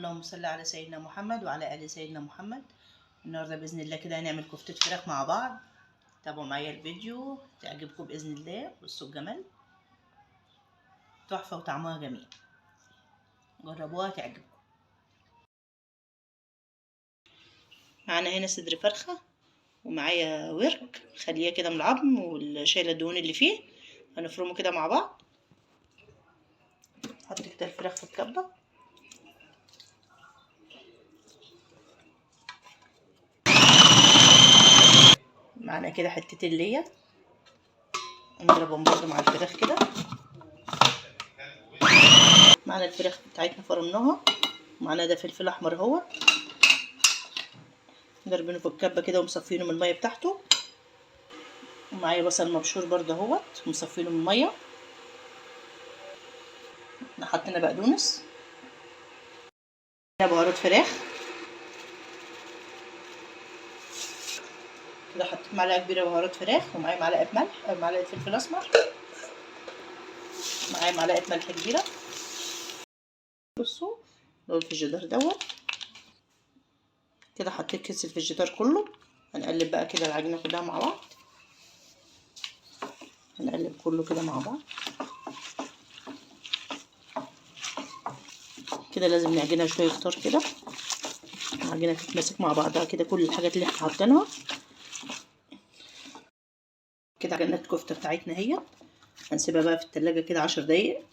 اللهم صل على سيدنا محمد وعلى آل سيدنا محمد. النهارده بإذن الله كده هنعمل كفتة فراخ مع بعض. تابعوا معايا الفيديو تعجبكم بإذن الله. بصوا الجمال، تحفة وطعمها جميل، جربوها تعجبكم. معانا هنا صدر فرخة ومعايا ورك خليه كده من العظم وشايله الدهون اللي فيه، هنفرمه كده مع بعض. نحط كده الفراخ في الكبه. معانا كده حتتين ليا نضربهم برضو مع الفراخ كده. معانا الفراخ بتاعتنا فرمناها، معانا ده فلفل احمر اهو ضربينه في الكبه كده ومصفينه من المية بتاعته. ومعايا بصل مبشور برضه اهوت مصفينه من المية. احنا حطينا بقدونس، بهارات فراخ كده، حطيت معلقه كبيرة بهارات فراخ، ومعايا معلقه ملح، معلقه فلفل اسمر، معايا معلقه ملح كبيرة. بصوا لو الفيجيدار دوت كده، حطيت كيس الفيجيتار كله. هنقلب بقى كده العجينة كلها مع بعض، هنقلب كله كده مع بعض كده. لازم نعجنها شوية كتار كده، العجينة تتماسك مع بعضها كده، كل الحاجات اللي احنا حاطينها كده. عجينه الكفتة بتاعتنا اهي، هنسيبها بقى في التلاجة كده 10 دقايق.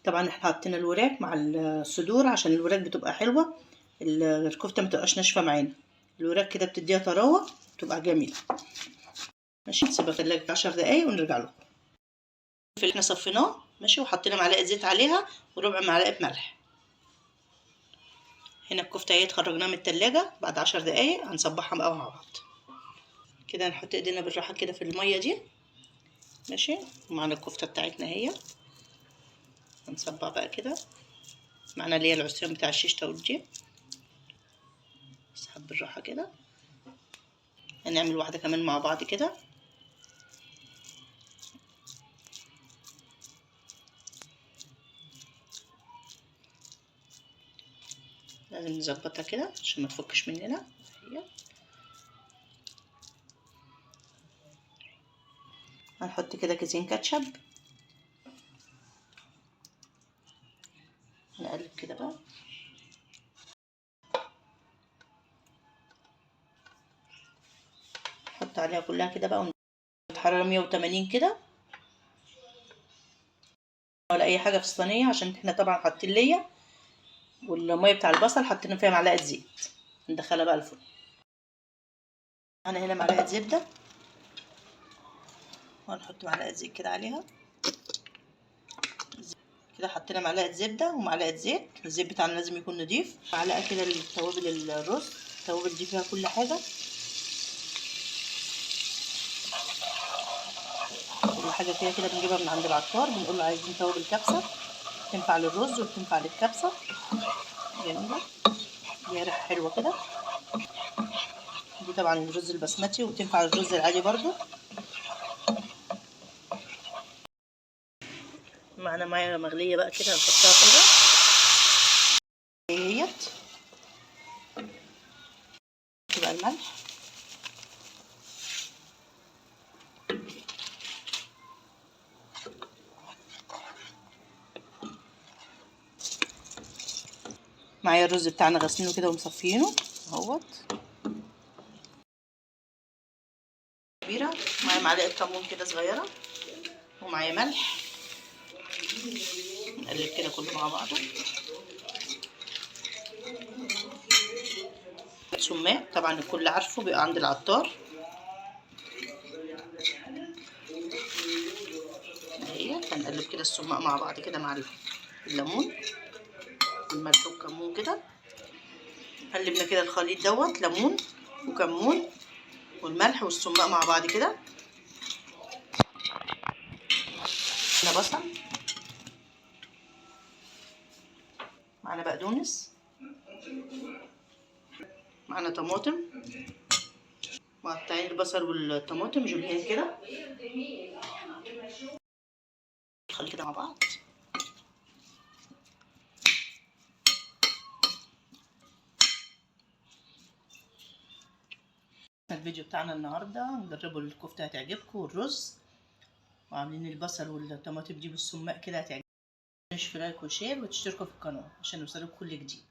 طبعا احنا حاطين الوراك مع الصدور عشان الوراك بتبقى حلوة، الكفتة ما تبقاش ناشفة معانا، الوراك كده بتديها طراوه بتبقى جميلة. ماشي، نسيبها في التلاجة 10 دقايق ونرجع لكم. اللي احنا صفيناه ماشي، وحطينا معلقه زيت عليها وربع معلقه ملح. هنا الكفتة اهي خرجناها من التلاجة بعد 10 دقايق، هنصبحها بقى مع بعض كده. نحط ايدينا بالراحة كده في المية دي ماشي. ومعنا الكفتة بتاعتنا اهي، هنصبع بقى كده. معنا اللي هي العصيان بتاع الشيش طاووق دي، نسحب بالراحة كده. هنعمل واحدة كمان مع بعض كده. لازم نظبطها كده عشان ما تفكش مننا. هي هنحط كده كيسين كاتشب، نقلب كده بقى. نحط عليها كلها كده بقى، حرارة 180 كده ولا اي حاجة في الصينية، عشان احنا طبعا حاطين ليا والمية بتاع البصل حطينا فيها معلقه زيت. ندخلها بقى الفرن. انا هنا معلقه زبدة، وهنحط معلقه زيت كده عليها كده. حطينا معلقه زبدة ومعلقة زيت، الزيت بتاعنا لازم يكون نضيف. معلقه كده للتوابل الرز، التوابل دي فيها كل حاجة، كل حاجة فيها كده، بنجيبها من عند العطار، بنقول له عايزين توابل كبسة، تنفع للرز وبتنفع للكبسه، جميلة، ليها ريحه حلوة كده. دي طبعا الرز البسمتي، وتنفع للرز العادي برضو. معانا مية مغليه بقى كده، هنحطها كده اهيت. تبقى الملح، معايا الرز بتاعنا غسلينه كده ومصفينه اهوت كبيرة. معايا معلقه كمون كده صغيرة، ومعايا ملح. نقلب كده كله مع بعضه. سماق طبعا الكل عارفه، بيبقى عند العطار اهي. هنقلب كده السماق مع بعض كده مع الليمون والملح والكمون كده. قلبنا كده الخليط دوت، ليمون وكمون والملح والسماق مع بعض كده. معانا بصل، معانا بقدونس، معانا طماطم، مقطعين البصل والطماطم جوليان كده. نخلي كده مع بعض. الفيديو بتاعنا النهارده، نجربوا الكفتة هتعجبكم، والرز، وعاملين البصل والطماطم دي بالسماق كده هتعجبكم. في like و share وتشتركوا في القناة عشان يوصلكم كل جديد.